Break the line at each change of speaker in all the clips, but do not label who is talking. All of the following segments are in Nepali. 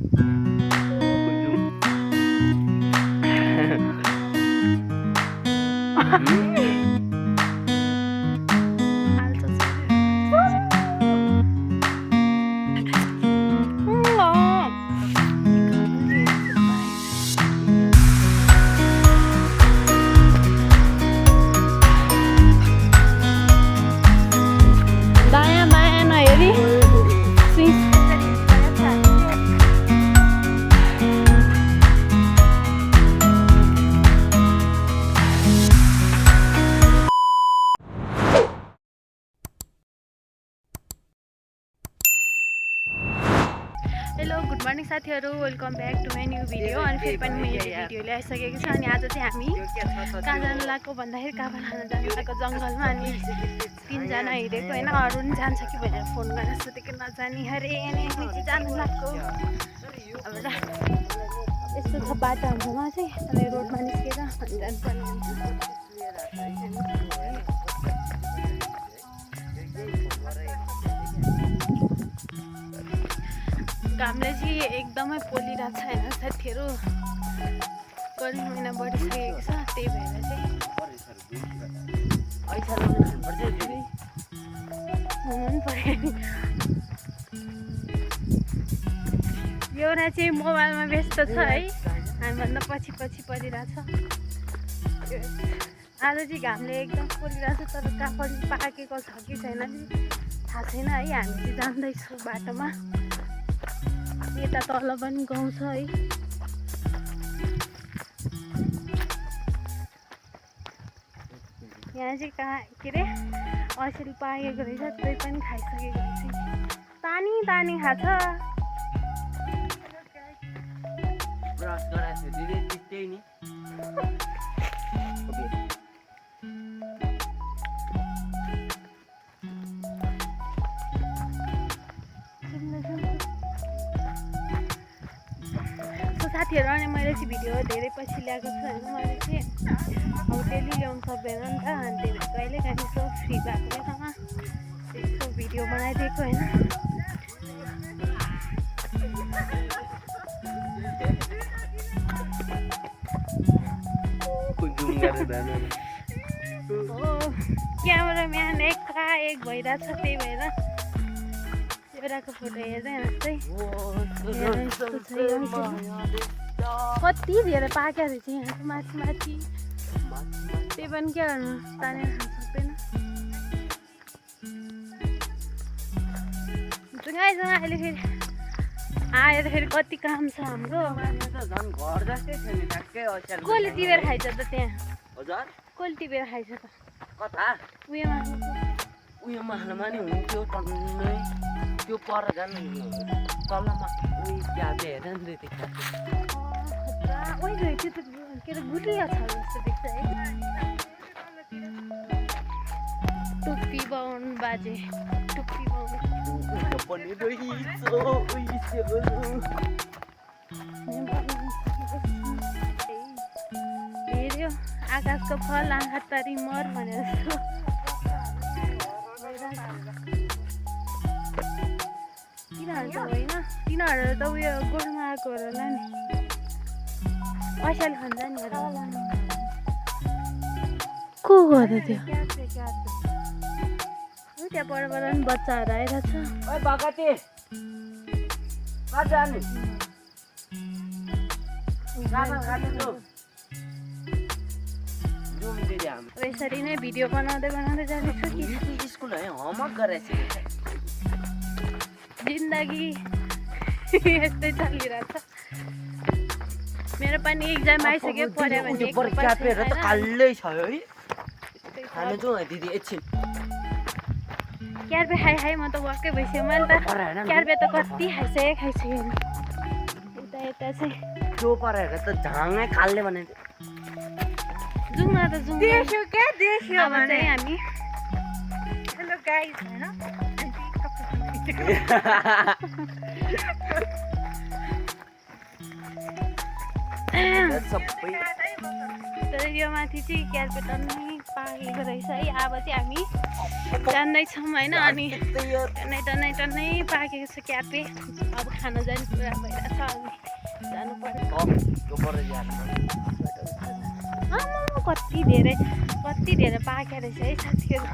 हेलो गुड मर्निङ साथीहरू, welcome back to my new video. अनि फेरि पनि मैले भिडियो ल्याइसकेको छु। अनि आज चाहिँ हामी कहाँ जानु लाग्यो भन्दाखेरि काबा खान जानु लाग्यो जङ्गलमा। अनि 3 जना हिँडेको होइन, अरू पनि जान्छ कि भनेर फोन गरेर सोधेको नजाने अरे। अनि चाहिँ जानु लाग्यो। अब यस्तो छ बाटो हाम्रोमा चाहिँ, अनि रोडमा निस्केर अनि जानुपर्ने हुन्छ। घामले चाहिँ एकदमै पोलिरहेको छ होइन साथीहरू। गर्मी महिना बढिसकेको छ, त्यही भएर चाहिँ हुनु पऱ्यो नि। एउटा चाहिँ मोबाइलमा व्यस्त छ है, हामीभन्दा पछि परिरहेछ। आज चाहिँ घामले एकदम पोलिरहेको छ, तर काफल पाकेको छ कि छैन थाहा छैन है। हामी चाहिँ जाँदैछौँ बाटोमा। यता तल पनि गाउँ छ है। यहाँ चाहिँ कहाँ के अरे असिल पाकेको रहेछ, त्यही पनि खाइसकेको रहेछ। तानी खाछ। साथीहरू, अनि मैले चाहिँ भिडियो धेरै पछि ल्याएको छु होइन। मैले चाहिँ अब डेली ल्याउनु सक्दैन नि त, अनि त्यही भएर कहिले काहीँ यसो फ्री भएको बेलामा यसो भिडियो बनाइदिएको होइन। क्यामेराम्यान एक भइरहेछ, त्यही भएर एउटाको फोटो हेर्दै हाँस्दै। कति धेरै पाक्यो रहेछ यहाँ माथि। त्यही पनि के गर्नु, तानेर खानु सक्दैन। अहिले फेरि आएर फेरि कति काम छ हाम्रो। कसले टिपेर खाइछ त त्यहाँ? कसले टिपेर खाइछ त?
उयोमा हाल्नुमा नि हुन्थ्यो, त्यो पर जानु तलमा उयो क्याबे हेर नि त्यो
त्यो त के अरे गुलिया छ जस्तो देख्छ है। टुप्पी बाहुन बाजे, टुप्पी बाहुन हेऱ्यो आकाशको फल आँखा तरी मर भनेर जस्तो। तिनीहरू होइन, तिनीहरू त उयो गोठमा आएको होला नि, पैसाले खान्छ नि। को गर्यो त्यो? त्यहाँ परबाट पनि बच्चाहरू आइरहेछ। यसरी नै भिडियो बनाउँदै जानेछु कि
स्कुल है होमवर्क गरेछ।
जिन्दगी यस्तै चलिरहेछ। मेरो पनि एक्जाम आइसक्यो, पढ्यो भने
क्यापेर त कालै छ है। खानु जाउँ है दिदी एकछिन।
क्यारपे खाइ म त वाक्कै भइसक्यो। मैले त क्यारपे त कति खाइसक्यो। यता चाहिँ
त्यो परेर त झाङै कालले भने
जाउँ न त जाउँ।
देख्यो क्या देख्यो
अब चाहिँ हामी
हेलो गाइस हैन
तर यो माथि चाहिँ क्यारपे टन्नै पाकेको रहेछ है। अब चाहिँ हामी जान्दैछौँ होइन। अनि टन्नै पाकेको छ क्यारपे। अब खान जाने कुरा भइरहेछ।
पर यार
कति धेरै पाके रहेछ है साथीहरू।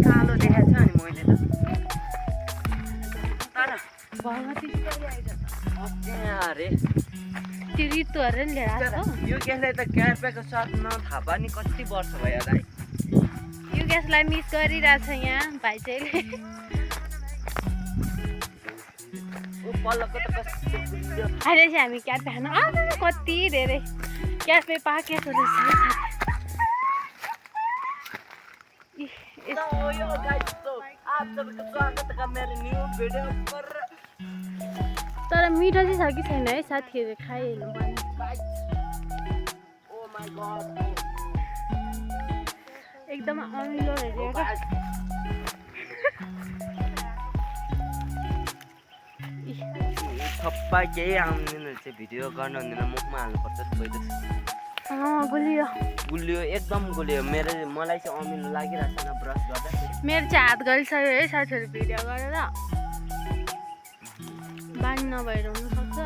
कालो देखाएको छ नि मैले त तर
भगवती
अरे
त्यो रितुहरू नि लिएर आएको छ।
यो ग्यासलाई त क्यारपेको साथ नथाहा पनि कति वर्ष भयो होला है।
यो ग्यासलाई मिस गरिरहेछ यहाँ भाइ चाहिँ।
पल्लोको त कस्तो गुलियो।
अहिले चाहिँ हामी क्यारपे खानु कति धेरै क्यारपे पाकेको रहेछ है साथी।
तो यो गाइस तो आप सबको स्वागत है मेरे न्यू वीडियो पर।
तर मिठो चाहिँ छ कि छैन है साथीहरूले खाइहेर्नु पर्ने।
ओ माय गॉड
एकदम अमिलो हेरेर
थप्पा केही आउँदैन रहेछ। भिडियो गर्नु हुँदैन मुखमा हाल्नुपर्छ पहिलो।
गुलियो
गुलियो एकदम गुलियो। मलाई चाहिँ अमिलो लागिरहेको छैन ब्रस गर्दा।
मेरो चाहिँ हात गलिसक्यो है साथीहरू भिडियो गरेर। बानी नभएर हुनसक्छ।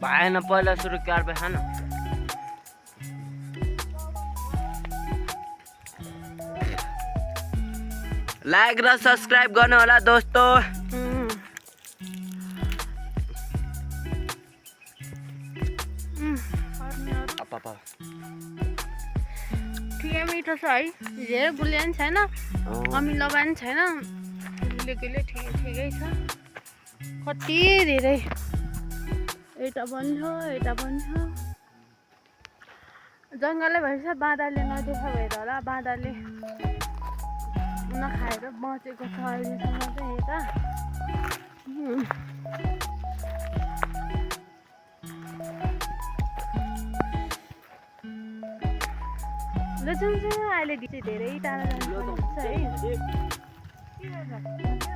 भएन पहिला सुरु क्यारपे खान। लाइक र सब्सक्राइब गर्नु होला दोस्तों।
ठिकै मिठो छ है। धेरै गुलियो पनि छैन अमिलो पनि छैन। गुलियो ठिकै छ। कति धेरै एउटा पनि छ जङ्गलै भएछ। बाँदरले नदेखा भएर होला। बाँदरले नखाएर बचेको छ अहिलेसम्म चाहिँ यता। ल जाउँ अहिले चाहिँ धेरै टाढा जानुपर्छ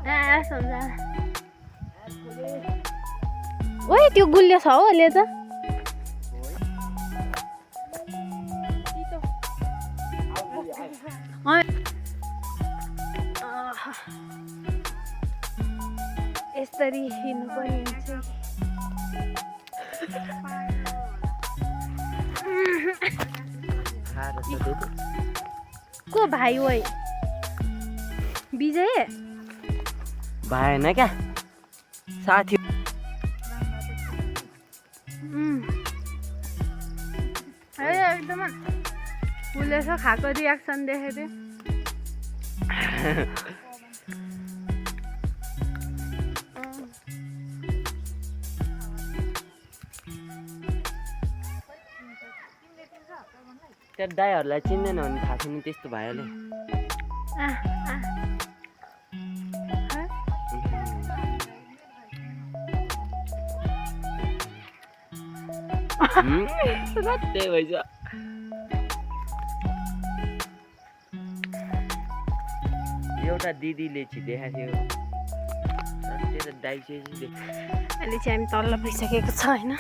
है। सम्झ ओइ त्यो गुलियो छ हो अहिले त। यसरी हिँड्नु पनि हुन्छ। को भाइ ओइ विजय
भएन क्या साथी।
एकदम फुलेछ खाएको रियाक्सन देखेको थिएँ।
त्यो दाइहरूलाई चिन्दैन भने थाहा छैन त्यस्तो भइहाल्यो। त्यही भएछ। एउटा दिदीले चाहिँ देखाएको थियो। त्यो दाइ चाहिँ
अहिले चाहिँ हामी तल्लो पुगिसकेको छ होइन।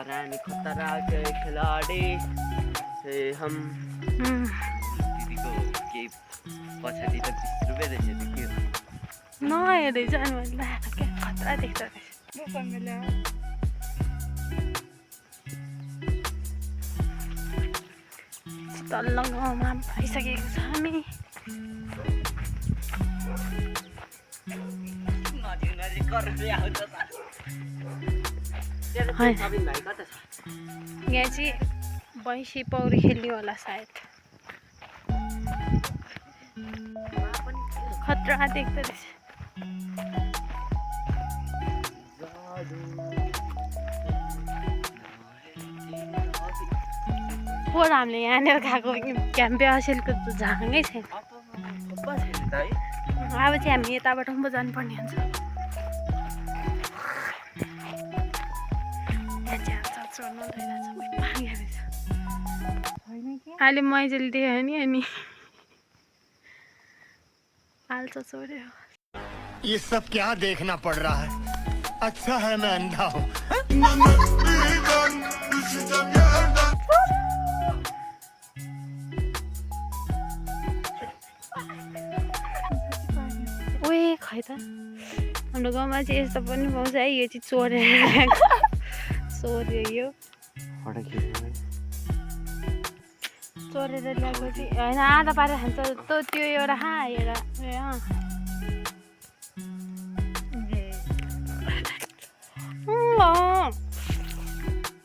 रानी खतरा के खिलाड़ी से हम दिदीको केही पछाडि त 20 रुपियाँ रहेछ त्यो के हो
नहेरे जानु भने क्या खतरा देख्छ रहेछ। तल्लो गाउँमा आइसकेको छ हामी। यहाँ चाहिँ भैँसी पौडी खेल्ने होला सायद। खतरा देख्दो रहेछ। पोहोर हामीले यहाँनिर खाएको क्याम्पे असेलको झाँगै छैन। अब चाहिँ हामी यताबाट पनि जानुपर्ने हुन्छ। अहिले मैजेले देख्यो नि अनि हाल्छ छोड्यो।
ये सब क्या देखना पड़ रहा है। अच्छा है मैं अंधा हूँ
ओए खै त हाम्रो गाउँमा चाहिँ यस्तो पनि पाउँछ है यो चाहिँ चोरेर ल्याएको चोर्यो यो चोरेर ल्याएको चाहिँ होइन आधा पारेर खान्छ त त्यो एउटा खा एउटा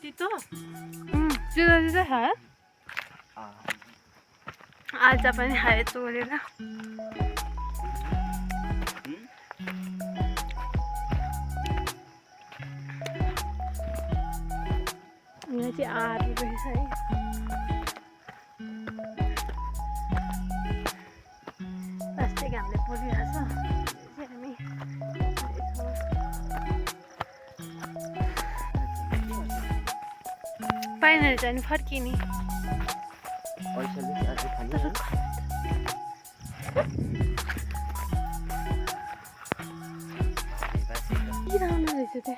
तितो
जुदा खायो आज पनि खायो चोरेर यहाँ चाहिँ आलु रहेछ है प्लास्टिक हामीले पोलिरहेछ हामी पाइनहरू जानु फर्किने किराउनु रहेछ त्यो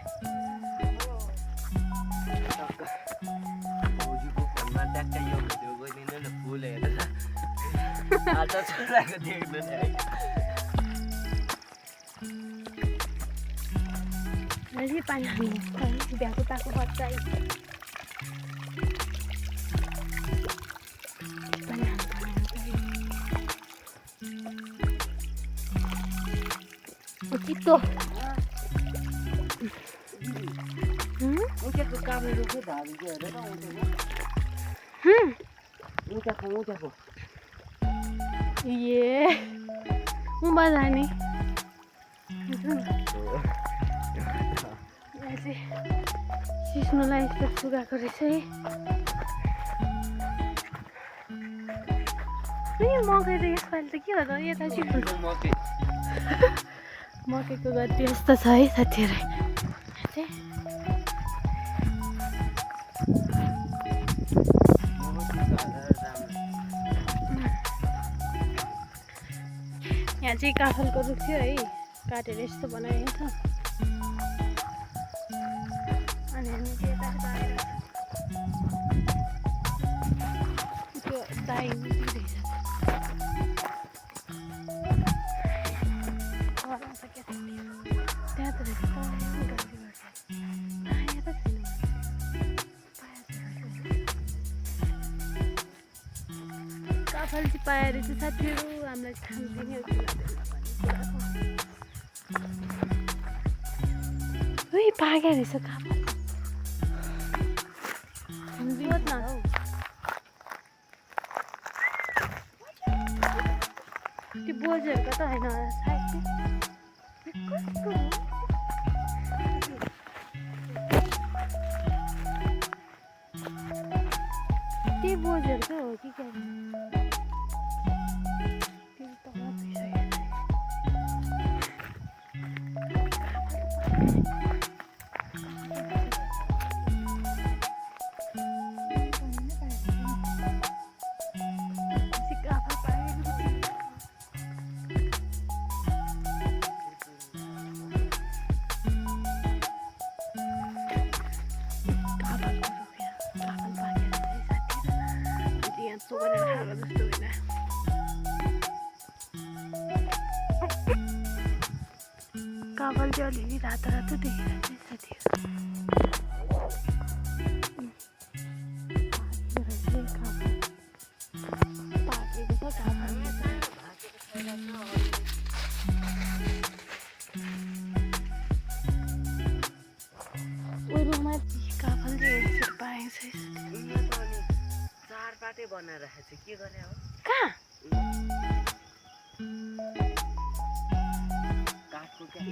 पानी खानु बिहाको ताको बच्चा चित्तो
उँचाको कामले चाहिँ धारी चाहिँ हेरेर उँचाको
ए मुम्बा जाने सिस्नुलाई यस्तो सुकाएको रहेछ है मकै त यसपालि त के होला यता सिस्नु मकैको गति यस्तो छ है साथीहरू यहाँ चाहिँ काफलको रुख थियो है काटेर यस्तो बनाएको छ अनि हामी चाहिँ यता बाहिर त्यो दाइ दिँदैछ त्यहाँ त काफल चाहिँ पाएर चाहिँ साथीहरू हामीलाई खानु उही पाक्यो रहेछ काफल त्यो बोजूहरूको त होइन त्यही बोजूहरूको हो कि क्या काफल चाहिँ अलिअलि रातो रातो देखिरहेको छ साथीहरू पाकेको छ काफल रुखमा काफल चाहिँ यसरी पाएको छ
चार पाटे बनाएर राखेको छ के गर्ने हो
कहाँ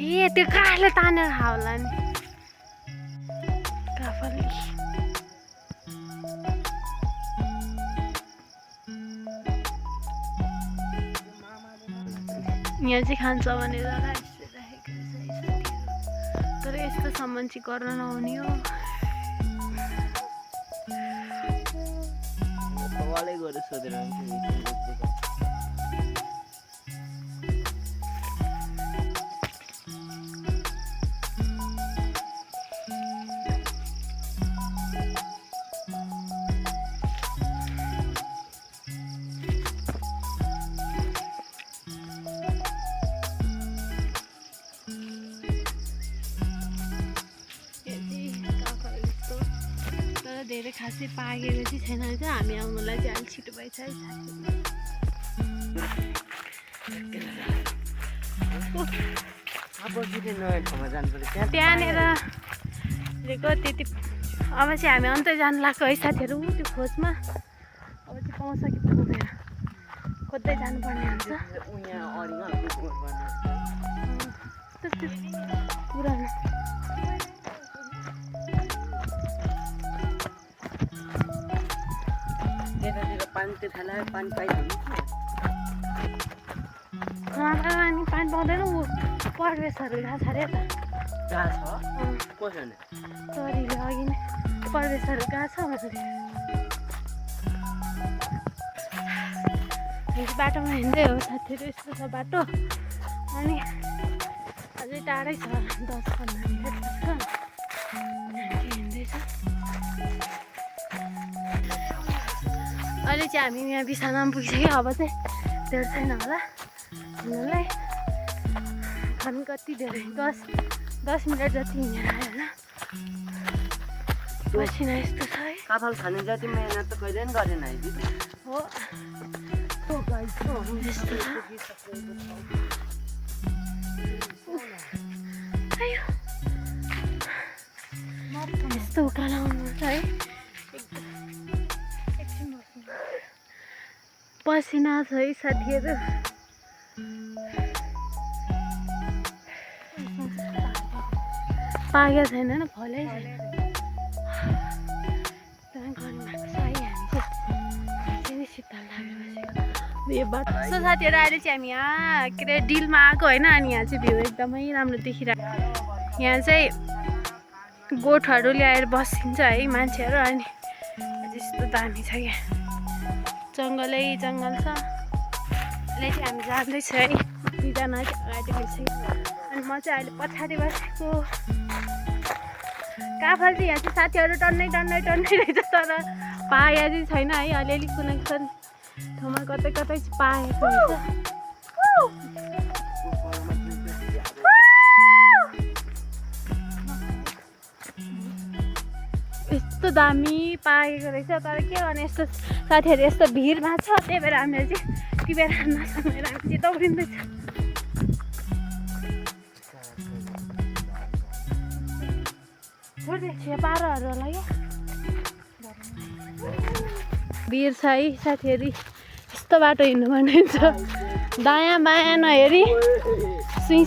ए त्यो काठले तानेर खायो होला नि काफल यहाँ चाहिँ खान्छ भनेर राखेको रहेछ तर यस्तोसम्म चाहिँ गर्न नहुने हो
तलै गएर सोधेर
धेरै खासै पाकेको चाहिँ छैन रहेछ हामी आउनुलाई चाहिँ अलिक छिटो भएछ है त्यहाँनिर त्यति अब चाहिँ हामी अन्तै जानु लाग्यो है साथीहरू त्यो खोजमा अब चाहिँ पाउँछ कि पाउँदैन खोज्दै जानुपर्ने हुन्छ त्यस्तो पुरानो अनि पानी पाउँदैन ऊ परवेशहरू गएको छ अरे त चरीले अघि नै परवेशहरू गएको छ भनेर बाटोमा हिँड्दै हो साथीहरू यस्तो छ बाटो अनि अझै टाढै छ 10-15 मिनट लाग्छ हिँड्दैछ अहिले चाहिँ हामी यहाँ बिसानामा पुगिसक्यो अब चाहिँ धेरै छैन होला हिँड्नुलाई हामी कति धेरै 10 मिनट जति हिँडेर आयो होला पसिना यस्तो छ है
काफल खाने जति मेहनत त कहिले पनि गरेन है दिदी
हो यस्तो छ यस्तो उकालो आउनुहुन्छ है पसिना छ है साथीहरू पाकेको छैन न फलै छैन सो साथीहरू अहिले चाहिँ हामी यहाँ के अरे डिलमा आएको होइन अनि यहाँ चाहिँ भ्यू एकदमै राम्रो देखिरहेको यहाँ चाहिँ गोठहरू ल्याएर बसिन्छ है मान्छेहरू अनि यस्तो दामी छ क्या जङ्गलै जङ्गल छ अहिले चाहिँ हामी जाँदैछ है दुईजना चाहिँ अगाडि बसेको अनि म चाहिँ अहिले पछाडि बसेको काफल चाहिँ यहाँ चाहिँ साथीहरू टन्नै रहेछ तर पाया चाहिँ छैन है अलिअलि कुनै ठाउँमा कतै चाहिँ पाएको हुन्छ यस्तो दामी पाकेको रहेछ तर के गर्ने यस्तो साथीहरू यस्तो भिडमा छ त्यही भएर हामीले चाहिँ टिपेर नसकेर हामी चाहिँ दौडिँदैछ पारोहरू होला क्या भिड छ है साथीहरू यस्तो बाटो हिँड्नुपर्ने हुन्छ दायाँ बायाँ नहेरी सुई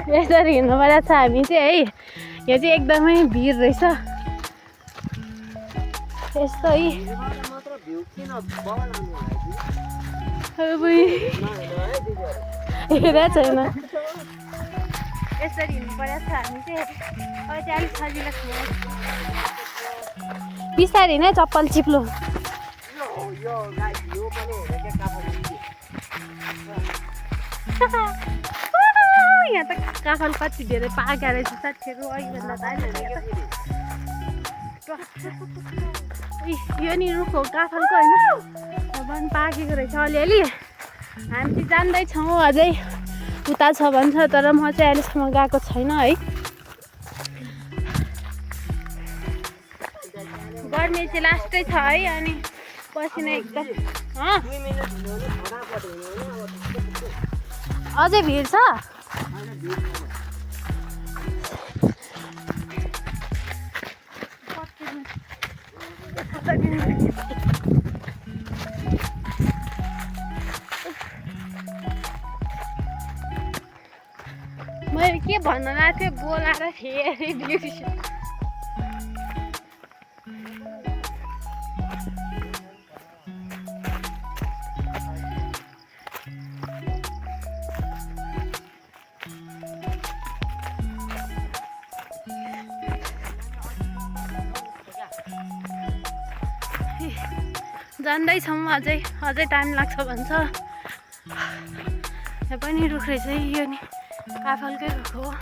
यसरी हिँड्नु परेको छ हामी चाहिँ है यो चाहिँ एकदमै भिड रहेछ यस्तो है हेरेको छैन यसरी हिँड्नु परेको छ हामी चाहिँ अब चाहिँ अलिक सजिलो छ बिस्तारै नै चप्पल चिप्लो यहाँ त काफल कति धेरै पाकेको रहेछ साथीहरू अघिभन्दा त यो नि रुख हो काफलको होइन पनि पाकेको रहेछ अलिअलि हामी चाहिँ जान्दैछौँ अझै उता छ भन्छ तर म चाहिँ अहिलेसम्म गएको छैन है गर्ने चाहिँ लास्टै छ है अनि पसिना एकदम अझै भिड छ मैले के भन्न लागेको थिएँ बोलाएर फेरि बिर्सेँ जान्दैछौँ अझै टाइम लाग्छ भन्छ यहाँ पनि रुख रहेछ यो नि काफलकै रुख हो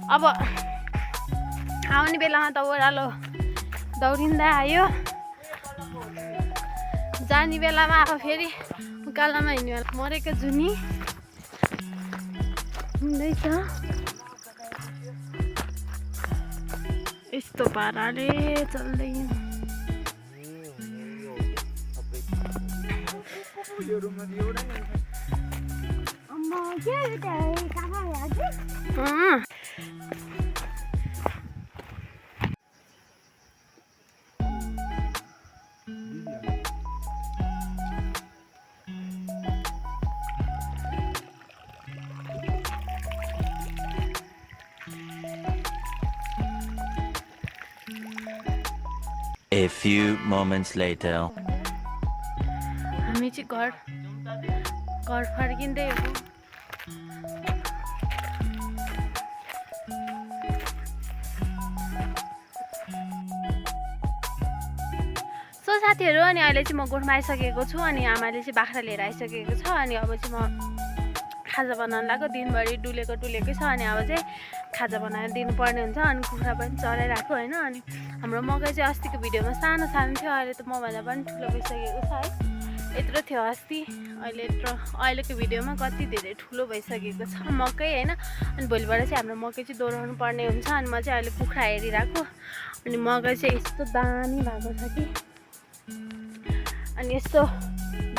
अब आउने बेलामा त ओह्रालो दौडिँदै आयो जाने बेलामा अब फेरि उकालोमा हिँड्ने बेला मरेको जुनी हुँदैछ यस्तो पाराले चल्दै
A few moments later.
हामी चाहिँ घर फर्किँदै हो। सो साथीहरू, अनि अहिले चाहिँ म गोठमा आइसकेको छु अनि आमाले चाहिँ बाख्रा लिएर आइसकेको छ अनि अब चाहिँ म खाजा बनाउन लाग्यो। दिनभरि डुलेकै छ अनि अब चाहिँ खाजा बनाएर दिनुपर्ने हुन्छ अनि कुखुरा पनि चराइरहेको होइन। अनि हाम्रो मकै चाहिँ अस्तिको भिडियोमा सानो थियो, अहिले त मभन्दा पनि ठुलो भइसकेको छ है। यत्रो थियो अस्ति, अहिलेको भिडियोमा कति धेरै ठुलो भइसकेको छ मकै होइन। अनि भोलिबाट चाहिँ हाम्रो मकै चाहिँ दोहोऱ्याउनु पर्ने हुन्छ। अनि म चाहिँ अहिले कुखुरा हेरिरहेको अनि मकै चाहिँ यस्तो दामी भएको छ कि, अनि यस्तो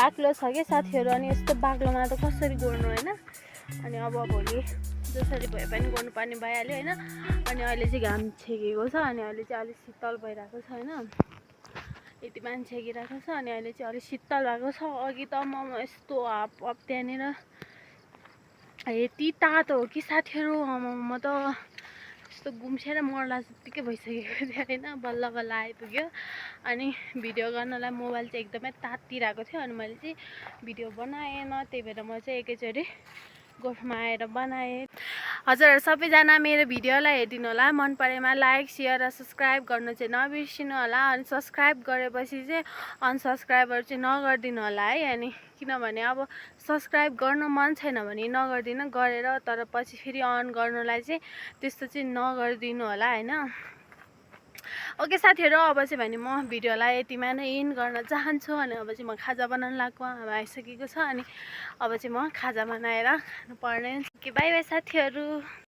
बाक्लो छ कि साथीहरू। अनि यस्तो बाक्लोमा त कसरी गोड्नु होइन। अनि अब भोलि जसरी भए पनि गर्नुपर्ने भइहाल्यो होइन। अनि अहिले चाहिँ घाम छेकेको छ अनि अहिले चाहिँ अलिक शीतल भइरहेको छ होइन। यति मान्छे छेकिरहेको छ अनि अहिले चाहिँ अलिक शीतल भएको छ। अघि त म यस्तो हाप त्यहाँनिर यति तातो हो कि साथीहरू, म त यस्तो गुम्सेर मर्ला जत्तिकै भइसकेको थियो होइन। बल्ल आइपुग्यो अनि भिडियो गर्नलाई मोबाइल चाहिँ एकदमै तातिरहेको थियो अनि मैले चाहिँ भिडियो बनाएन। त्यही भएर म चाहिँ एकैचोटि गोठमा आएर बनाएँ। हजुरहरू सबैजना मेरो भिडियोलाई हेरिदिनु होला। मन परेमा लाइक सेयर र सब्सक्राइब गर्नु चाहिँ नबिर्सिनु होला। अनि सब्सक्राइब गरेपछि चाहिँ अनसब्सक्राइबहरू चाहिँ नगरिदिनु होला है। अनि किनभने अब सब्सक्राइब गर्न मन छैन भने नगरिदिनु, गरेर तर पछि फेरि अन गर्नुलाई चाहिँ त्यस्तो चाहिँ नगरिदिनु होला होइन। ओके साथीहरू, अब चाहिँ भने म भिडियोलाई यतिमा नै इन गर्न चाहन्छु। अनि अब चाहिँ म खाजा बनाउन लाग्नु आइसकेको छ अनि अब चाहिँ म खाजा बनाएर खानुपर्ने। ओके बाई बाई साथीहरू।